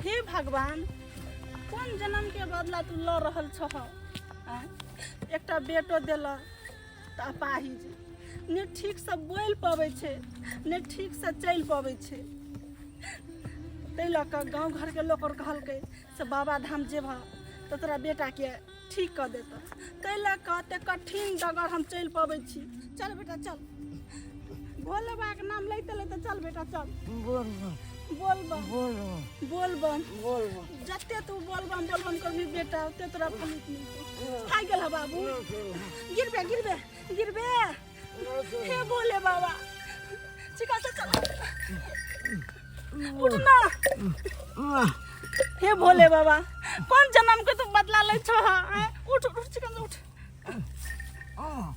हे भगवान, कोन जन्म के बदला तू लऽ रहल छह? आँय? एकटा बेटो देलह तऽ अपाहिज, ने ठीकसँ बोलि पबै छै ने ठीकसँ चलि पबै छै। ताहि लऽ कऽ गाँव घरके लोक आओर कहलकै से बाबा धाम जेबह तऽ तोरा बेटाके ठीक कऽ देतह। ताहि लऽ कऽ एतेक कठिन डगर हम चलि पबै छी। चल बेटा चल, भोले बाबाके नाम लैते लैते चल बेटा चल। बोल बम बोल बम बोल बम, जते तू बोल बम बोल बम करबी बेटा ओते तोरा फलित मिलतौ। थाकि गेल बाबू? गिरबे गिरबे गिरबे। हे भोले बाबा, चिका से चल, उठ ना। हे भोले बाबा, कोन जन्म के तू बदला लै छह? आँय? उठ उठ चिकन से उठ।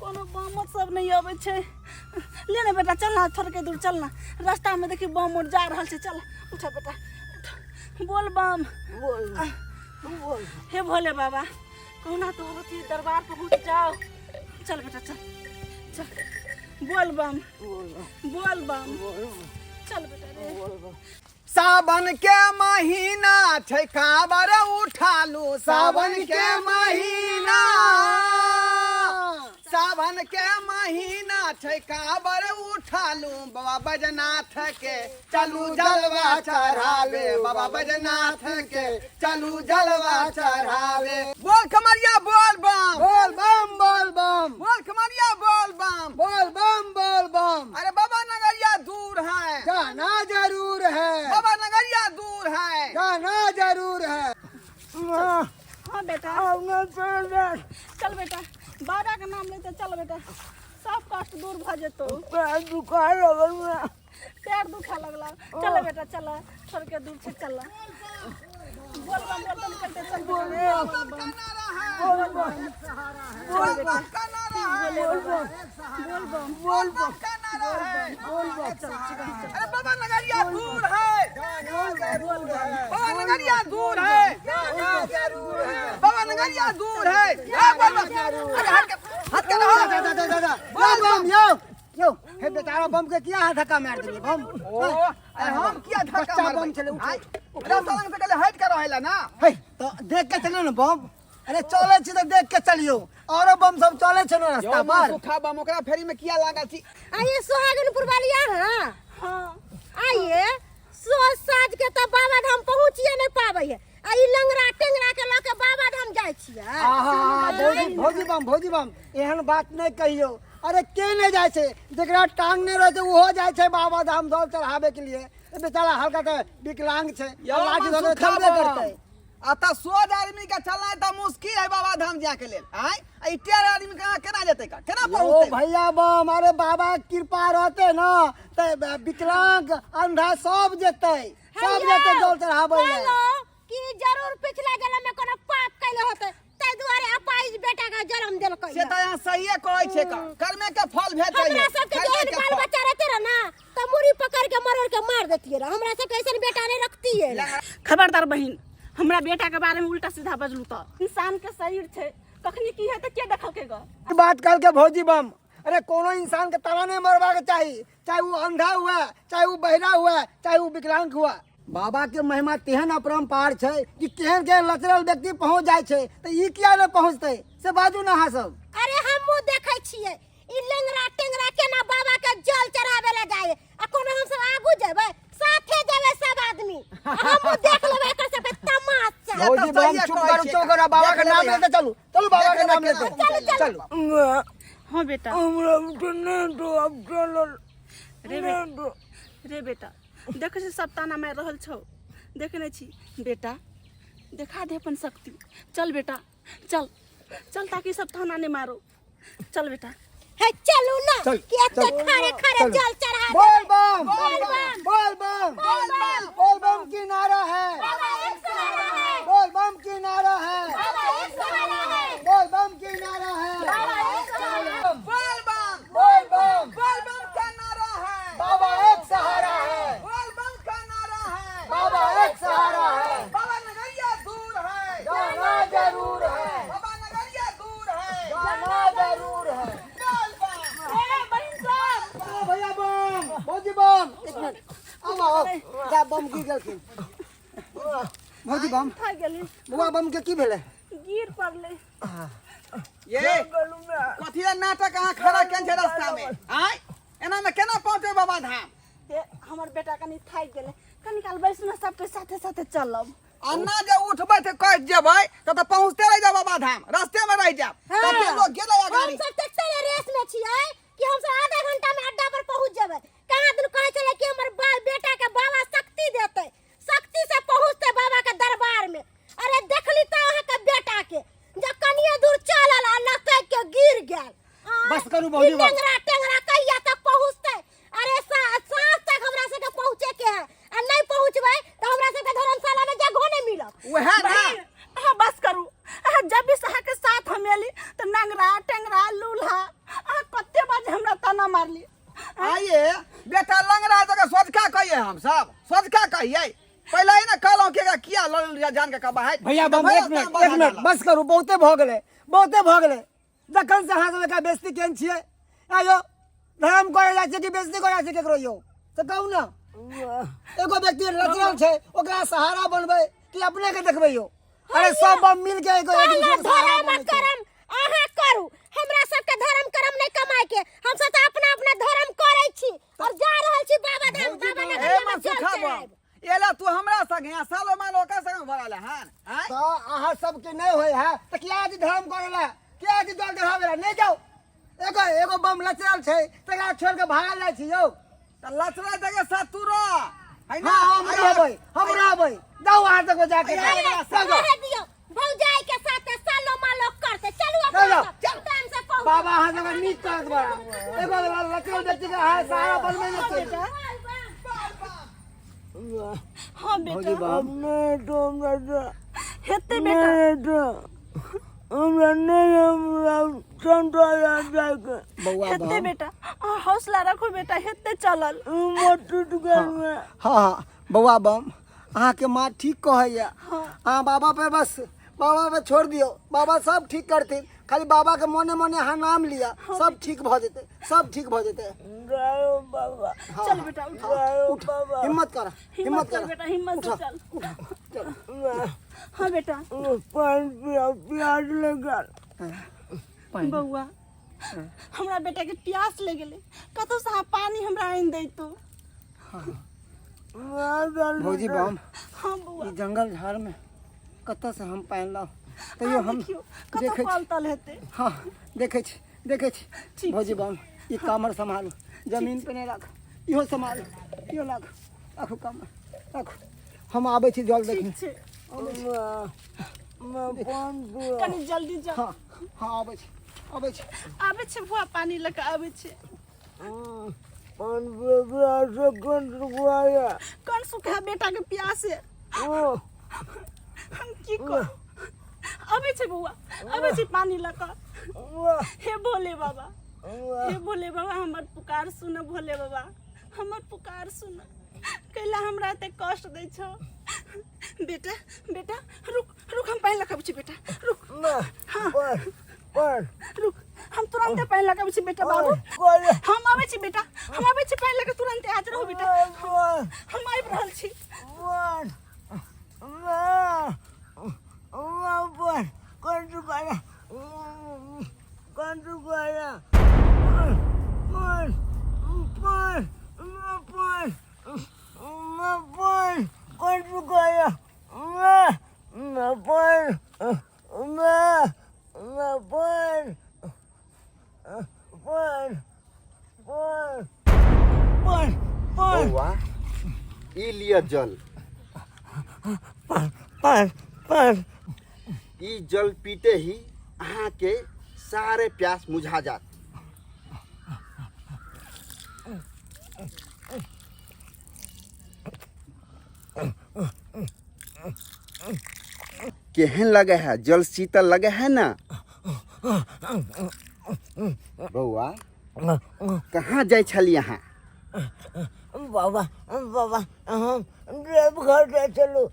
कोनो बम सब नहीं अबै छै। ले ने बेटा, चल ना थोड़के दूर चल ना, रास्ता में देखी बम उड़ जा रहल छै। चल उठ बेटा उठ, बोल बम बोल बोल। हे भोले बाबा, कहुना तो अथी दरबार पहुंच जाओ। चल बेटा चल चल, बोल बम बोल बम, चल बेटा रे। सावन के महीना छै काबर उठालू, सावन के महीना, सावन के महीना छै काबर उठालू, बाबा बैजनाथ के चलू जलवा चढ़ावे, बाबा बैजनाथ के चलू जलवा चढ़ावे। बोल खमरिया बोल बम बोल बम बोल बम, बोल खमरिया बोल बम बोल बम बोल बम। अरे बाबा नगरिया दूर है, जाना जरूर है, बाबा नगरिया दूर है, जाना जरूर है। हाँ बेटा चल बेटा, बाबा के नाम लेते चल बेटा, सब कष्ट दूर भ जेतौ। पैर दुखाए लगल, पैर दुखा लगला। चल बेटा चल, छोड़ के दूर से चल। बोल बम बोल बम करते चल। बोल बम बोल बम बोल बम का नारा है, बोल बम बोल बम बोल बम का नारा है, बोल बम। अरे बाबा नगरिया दूर है, बाबा नगरिया दूर है, बाबा नगरिया दूर है। ए बोल बम, अरे हट के हट के रहो। दादा दादा दादा बोल बम। यो यो हे बेचारा बम के किया हाथ धक्का मार देलियै बम? ओ अरे हम किया धक्का बच्चा मारबै? बम छलै, उठ, आइ, ओकरा सलंग से कहले हट के रहेला ना। हे तो देख के चलियो ने बम। अरे चले छी तऽ देख के चलियो, औरो बम सब चले छै ने रास्ता यौ पर। सुखा बम ओकरा फेरी में किया लागल छी? आइए सोहागनपुर वाली हाँ। हाँ आइए सोच साझ के तऽ बाबा धाम पहुँचिए नहीं पाबै है, आ ई लंगड़ा टेंगड़ा के लऽ के बाबा धाम जाइ छियै। आहा भौजी, भौजी बम, भौजी बम, एहन बात नहि कहियौ। अरे के नहि जाइ छै? जकरा टांग नहि रहै छै ओहो जाइ छै बाबा धाम जल चढ़ाबे के लिए। ए बेचारा हल्का तऽ विकलांग छै, यौ लाठी धऽ के सुखा चलबे बम। करतै। आ तऽ सोझ आदमी के चलनाइ तऽ मुश्किल है बाबा धाम जाय के लेल। आँय, आ ई टेढ़ आदमी केना केना जेतै का? केना ओ पहुँचतै? भैया बम, अरे बाबा के कृपा रहतै ने तऽ विकलांग अंधा सब जेतै, सब जेतै जल चढ़ाबै लए। कहलहुँ कि जरूर पिछला जन्म में कोनो पाप कैले होते, ताहि दुआरे अपाहिज बेटा के जन्म देलकै। से तऽ यहाँ सहिए कहै छै का, कर्मे के फल भेटै है। हमरा सबके कर्मे जेहन के बाल फल। बच्चा रहते रहे ना तो मुड़ी पकड़ के मरोड़ के मार देतिए रहे। हमरा सबके ऐसन बेटा नहीं रखतिए। खबरदार बहिन, हमरा बेटा के बारे में उल्टा सीधा बजलू तऽ इंसान के शरीर छै, कखनी की हेतै के देखलकै ग? बात कहलकै भौजी बम। अरे कोनो इंसान के ताना नहीं मरबाक चाही, चाहे वो अंधा हुआ, चाहे वो बहरा हुआ, चाहे वो विकलांग हुआ। बाबा के महिमा तेहन अपरम्पार छै कि केहन केहन लचरल व्यक्ति पहुंच जाइ छै, तऽ ई किया नहि पहुंचतै से बाजू ने अहाँ सब। अरे हमहूँ देखै छियै ई लेंगड़ा टेंगड़ा केना बाबा के जल चढ़ावे ला जाए, आ कोनो हम सब आगू जेबै, साथे जेबै सब आदमी, आ हमहूँ देख लेबै एकर सबके तमाशा। से तऽ भौजी बम सहिए चुप कहै करू, छियै। चुप करू, बाबा के देख नाम लेबै। लेते चलू, चलू बाबा के देख नाम लेबै लेते केना चलू, चलू। हाँ बेटा हमरा उठने दो, अब चलल रे बेटा, रे बेटा देखै छी सब ताना मारि रहल छौ, देखने छी बेटा, देखा दे अपन शक्ति। चल बेटा चल चल, ताकि सब ताना नहीं मारो। चल बेटा। हे चलू ना चल, कि एते चल, खड़े खड़े चल। जल चढ़ा बोल देबै। बम बोल बम बोल बम बोल बम बोल बम की नारा है, बाबा एक सहारा है, बोल बम की नारा है, बाबा एक सहारा है, बोल बम की नारा है, बाबा एक सहारा है। बोल बम बोल बम बोल बम का नारा है, बाबा एक सहारा है, बोल बम का नारा है, बाबा एक सहारा है, बाबा नगरिया दूर है, जाना जरूर है, बाबा नगरिया दूर है, जाना जरूर है। बोल बम। ए बहिन सब, ओ भैया बम, भौजी बम, एक मिनट आओ आओ, जा बम गिर गेलखिन। भौजी बम थाकि गेली। बौआ बम के की भेलै? गिर पड़लै। ये कथी लए नाटक अहाँ खड़ा केने छै रास्ता में? आय एना में केना पहुँचबै बाबा धाम? हे, हमर बेटा कनि थाकि गेलै, कनि काल बैसू ने, सबके साथे साथे चलब। अन्ना जे उठबै तऽ कटि जेबै तऽ पहुँचते रहि जायब बाबा धाम, रास्ते में रहि जायब। कते लोग गेलै अगाड़ी। हम सब तते ने रेस में छियै कि हम सब आधा घंटा में अड्डा पर पहुंच जेबै। कहाँ दिन कहै छलै कि हमर बेटा के बाबा शक्ति देतै, शक्ति से पहुंचते बाबा के दरबार में। अरे देखली तो अहाँ के बेटा के जब कनिए दूर चलल आ लटक के गिर गेल। बस करू भौजी, ई बस। टेंगरा टेंगरा कहिया तक पहुंचते? अरे साँझ तक हमरा सबके पहुंचे के है, आ नहीं पहुंचबै तो हमरा सबके धर्मशाला में जगहो नहीं मिलत। वएह ना। बहिन, अहाँ बस करू। अहाँ जब भी अहाँ के साथ हम एली तो नंगरा टेंगरा लूल्हा अहाँ कते बार हमरा ताना मारली। आइए बेटा लंगड़ा जगह सोझका कहिए, हम सब सोझका कहिए। पहले ही ना कहलहुँ कि एकरा किया लड़ जान के कबा है। भैया बम, एक मिनट, एक मिनट, बस करू, बहुते भऽ गेलै, बहुते भऽ गेलै। जखन से अहाँ सब एकरा बेइज्जती केने छियै, आयो धर्म करे जाइ छै कि बेइज्जती करे जाइ छै केकरो यौ? तऽ कहू ने, एगो व्यक्ति लचरल छै, ओकरा सहारा बनबै कि अपने के देखबै यौ? अरे सब बम मिल के एगो एक दूसरे के सहारा धर्म बनै छै। करम अहाँ करू, हमरा सबके धर्म करम नहीं कमाए के, हम सब तऽ अपना अपना धर्म करै छी और जा रहल छी बाबा धाम, बाबा ए नगरिया में मन जल सुखा बम चढ़ाएब। एला तू हमरा संगे आ सालो मान ओकर संगे भरल हन। आँय? तऽ अहाँ सबके नहीं होय है तऽ किया जे धर्म करे ला, किया जे जल चढ़ावे ला नहीं जाओ? एगो एगो बम लचरल छै तकरा छोड़ के भागल जाइ छी यौ। तऽ लचरा जगह साथ तू रह है ना? हाँ, हम रहबै, हम रहबै, जाउ अहाँ सब जाके। अरे, चल जाउ। रहे दियौ, भौजाई के साथे सालो मालो करते चलू अपना चलो। सब, टाइम से पहुंच। बाबा अहाँ सबके नीक करत बड़ा, एगो लचरल व्यक्ति के अहाँ सहारा बनबै नहि छै। हाँ बेटा, हेतै बेटा। बौआ हेतै बेटा, अहाँ हौसला रखू बेटा, हेतै चलल। हाँ हाँ बौआ बम, अहाँके माँ ठीक कहैया। अहाँ बाबा पे बस, बाबा पे छोड़ दियौ, बाबा सब ठीक करथिन। खाली बाबा के मोने मोने अहाँ नाम लिअ, सब ठीक भऽ जेतै, सब ठीक भऽ जेतै। चल बेटा, उठ। उठ, हिम्मत कर, हिम्मत कर बेटा, हिम्मत से चल। हाँ बेटा। बौआ, हमरा बेटा के प्यास लग गेलै, कतौ से अहाँ पानी हमरा आनि दैतौ। भौजी बम। हाँ बौआ। ई जंगल झाड़ में कतऽ से हम पानि लाउ? तैयो हम देखियौ कतौ देखै छी। कल तल हेतै। हाँ, देखै छी, देखै छी। ठीक। भौजी बम, ई कामर सम्हालू, जमीन पे नहि राखू। इहो सम्हालू, इहो राखू, राखू कामर राखू। हम आबै छी जल देखने। ठीक छै, कनि जल्दी जाउ। हाँ हाँ, आबै छी, आबै छी। आबै छै बुआ, पानी लऽ कऽ आबै छै। कौन सुखा बेटा के प्यास है, हम की करू? आबै छै बौआ, आबै छै पानी लऽ कऽ। हे भोले बाबा, हे भोले बाबा, हमर पुकार सुन। भोले बाबा, हमर पुकार सुन। कैला हमरा एते कष्ट दै छौ? बेटा, बेटा, रुक रुक, हम पानि लऽ कऽ आबै छी। बेटा रुक, हाँ रुक, हम तुरंते पानि लऽ कऽ आबै छी। बेटा बाबू, हम आबै छी। बेटा, हम आबै छी पानि लऽ कऽ तुरंते। आज रहू बेटा, हम आबि रहल छी। बौआ, ई लिअ जल। ई जल पीते ही अहाँके सारे प्यास मुझा जात। केहन लगे है जल? शीतल लगे है ना? बौआ, कहाँ जाइ छली अहाँ? बाबा, बाबा, हम देवघर जाइ छलहुँ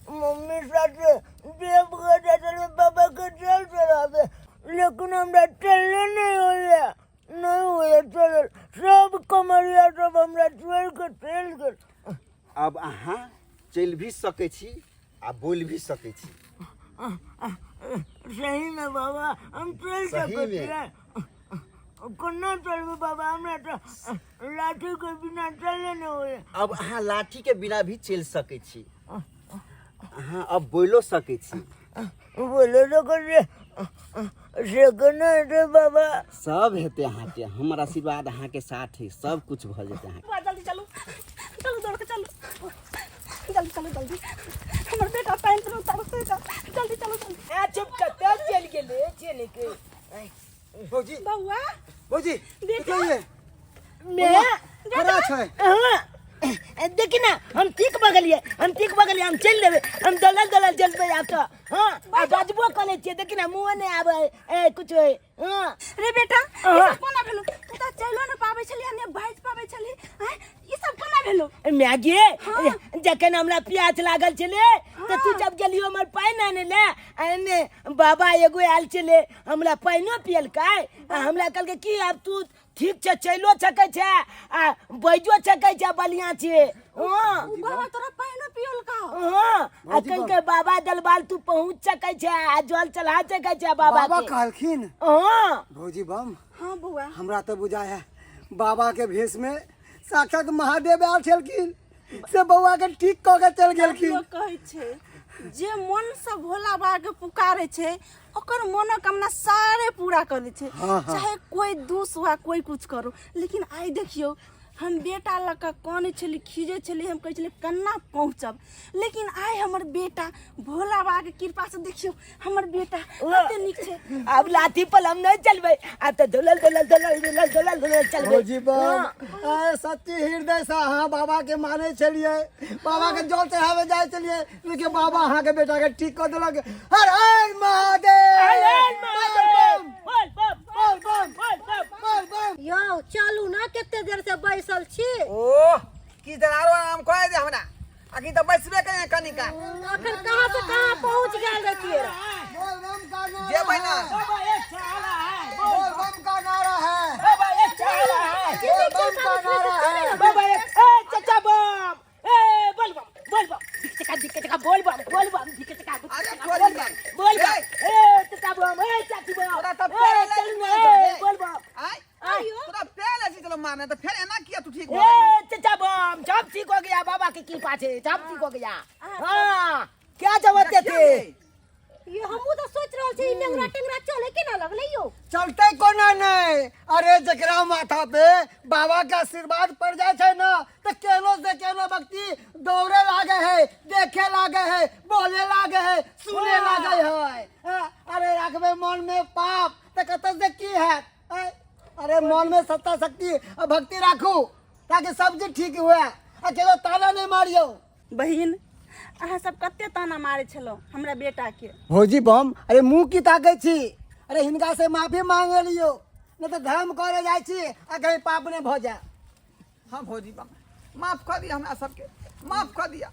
मम्मी साथे, देवघर जाइ छलहुँ बाबा के जल चढ़ाबे, लेकिन हमरा चलले नहि होइए, नहि होइए चलल। सब कमरिया सब हमरा छोड़ि कऽ चलि गेल। अब अहाँ चलि भी सकै छी। आ बोलि भी सकै छी। सही में बाबा हम चल सही सकै में। छियै? कोना चलबै बाबा, हमरा तऽ लाठी के बिना चले नहि होइए। अब अहाँ लाठी के बिना भी चलि सकै छी, अहाँ अब बोलियो सकै छी। बोलो तो कर से केना हेतै बाबा? सब हेतै अहाँके, हमर आशीर्वाद अहाँके साथ है, सब कुछ भऽ जेतै अहाँके। बौआ जल्दी चलू, चलू दौड़ के चलू, जल्दी चलू जल्दी, हमर बेटा पानि पर उतारतै तऽ जल्दी चलू जल्दी। ए चुप, कतऽ चलि गेलै चलि के? भौजी, बौआ, भौजी, बेटा। देखिए मैं खड़ा छै। हाँ, देखी ना, हम ठीक भऽ गेलियै, हम ठीक भऽ गेलियै, हम चलि देबै, हम दलल दलल चलबै आब तऽ। हाँ, आ बजबो करै छियै, देखी ना, मुँह नहि आबै ए कुछ होय। हाँ रे बेटा, ई हाँ। सब कोना भेलो? तू तऽ चलियो ने पाबै छली आ ने बाजि पाबै छली, आँय, ई सब कोना भेलो? मैगी, हाँ। जखन हमरा प्यास लागल छलै तऽ तू जब गेलियो हमर पानि आनै लए, आ एने बाबा एगो आयल छलै, हमरा पानिओ पियलकै आ हमरा कहलकै कि आब तू ठीक छै, चलियो सकै छै आ बाजियो सकै छै, बढ़िआँ छै। हाँ। उ बाबा तोरा पानिओ पियलका? हाँ, आ कहलकै बाबा दलबाल तू पहुँच सकै छै आ जल चढ़ा सकै छै बाबा बाबा के। कहलखिन? हाँ। भौजी बम। हाँ बौआ। हमरा तऽ बुझाय है बाबा के भेष में साक्षात महादेव आयल छलखिन, से बौआ के ठीक कऽ के चलि गेलखिन। लोक कहै छै जे मन से भोला बाबा के पुकारे छै ओकर मनोकामना सारे पूरा कर दै छै। हाँ, हाँ। चाहे कोई दुष हुआ, कोई कुछ करो, लेकिन आइ देखियौ हम बेटा लऽ कऽ कानै छली, खीजै छली, हम कहै छली केना पहुँचब, लेकिन आइ हमर बेटा भोला बाबा के कृपा से देखियौ हमर बेटा कते नीक छै। आब लाठी पर हम नहीं चलबै, आब तऽ दौड़ल दौड़ल दौड़ल दौड़ल दौड़ल दौड़ल चलबै। भौजी बम, आय सच्ची हृदय से अहाँ बाबा के माने छलियै, बाबा के जल चढ़ावे जाय छलियै, लेकिन बाबा अहाँ के बेटा के ठीक कऽ देलक। हर हर महादेव, हर हर महादेव, बोल बोल बम, बम, बोल बोल बम, बम, बोल बम। यौ चलू ना, कते देर से बैसल छी। ओह, की देर आरो आराम कऽ दे हमरा, अखन तऽ बैसबे करियै कनिका। अखन कहाँ से कहाँ पहुँच गेल रहितियै रे? बोल बम का नारा जेबै ना। है। बाबा एक चाला है, बोल बम का नारा है, बाबा एक चाला है, बोल बम का नारा है। बाबा एक, ए चचा बम, ए बोल बम, बोल बम, दिक चका दिक चका, बोल बम, बोल बम, दिक चका दिक अरे चका, तोरी बोल बम, के। बोल बम, ए। ए चचा बम, ए चाची बम, तोरा तऽ ए पैर लागि चलू ना, गेल ए रे। बोल बम, आय, आयो। तोरा पैर ऐसे चलो मारने तो फिर एना किया तू ठीक भऽ गेली? ए चचा बम, सब ठीक हो गया बाबा की कृपा से, सब ठीक हो गया। हाँ, क्या जरूरत देखियौ थे? गे। ये हमहूँ तऽ सोचि रहल छी, ई नेंगरा टेंगरा चले केना लगलै यौ? चलते कोना नहीं, अरे जकरा माथा पे बाबा के आशीर्वाद पड़ जाए छै ना तो केनो से केनो व्यक्ति दौड़े लागे है, देखे लागे है, बोले लागे है, सुने लागे है। हाँ, अरे रखबे मन में पाप तो कतऽ से की है? अरे मन में सत्ता शक्ति और भक्ति राखू ताकि सब चीज ठीक हुए आ केकरो ताना नहीं मारियो। बहिन, अहाँ सब कते ताना मारे छलहुँ हमरा बेटा के। भौजी बम, अरे मुँह की ताकै छी? अरे हिनका से माफी मांगे लियो, नहीं तो धर्म करे जाइ छी आ कहीं पाप नहीं भऽ जाए। हाँ भौजी बम, माफ कऽ दिया हमरा सबके, माफ कऽ दिया।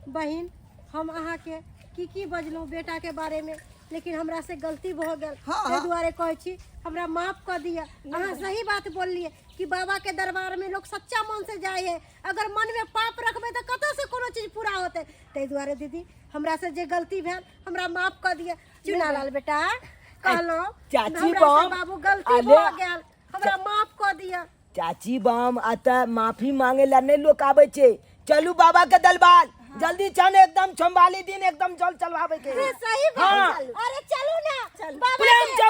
बहिन, हम अहाँके की की बजलहुँ बेटा के बारे में, लेकिन हमरा से गलती भऽ गेल। हाँ, ताहि हाँ। दुआरे कहै छी हमरा माफ कऽ दिअ। अहाँ सही बात बोललियै कि बाबा के दरबार में लोग सच्चा मन से जाय है, अगर मन में पाप रखबै तऽ कतऽ से कोनो चीज पूरा होतै। ताहि दुआरे दीदी, हमरा से जे गलती भेल हमरा माफ कऽ दिअ। चुनालाल बेटा, कहलहुँ चाची हमरा से बम, बाबू गलती अरे। भऽ गेल, हमरा माफ कऽ दिअ। चाची बम, अतः माफी मांगे ला नहीं लोग आबै छै, चलू बाबा के दरबार जल्दी चल, एकदम सोमवारी दिन एकदम जल चलवावे के। हे, सही बात। हाँ। अरे चलू ना बाबा प्रेम के। से